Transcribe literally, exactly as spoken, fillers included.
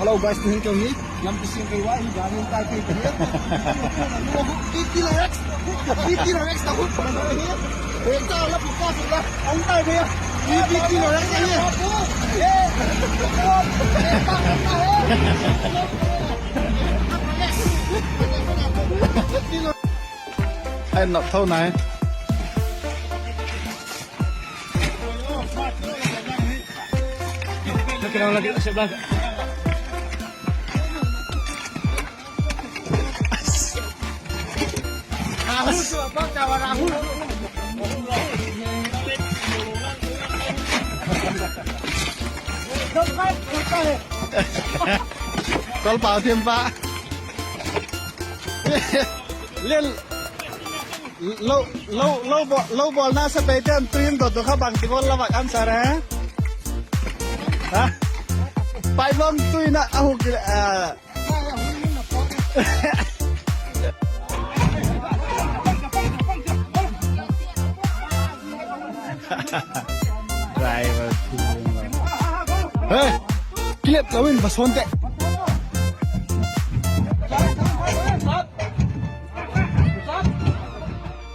Hello guys, tu hin kei hi lampi sing kei ua hi, gari hung tai thei ta hi. Fifty lakhs, fifty lakhs ta hut. Hung ta la pu ka la, hung tai thei. Fifty lakhs ta hi. Ai nop tho nai. Kol pau thiam pa. Lel, lo, lo, lo bawl, lo bawlna sa peite'n tuin dot dot kha bangti bawl la vak answer he. Ha? Paibawng tuin a huk le, a. Driver thu. He, kilep lo in va sawn te.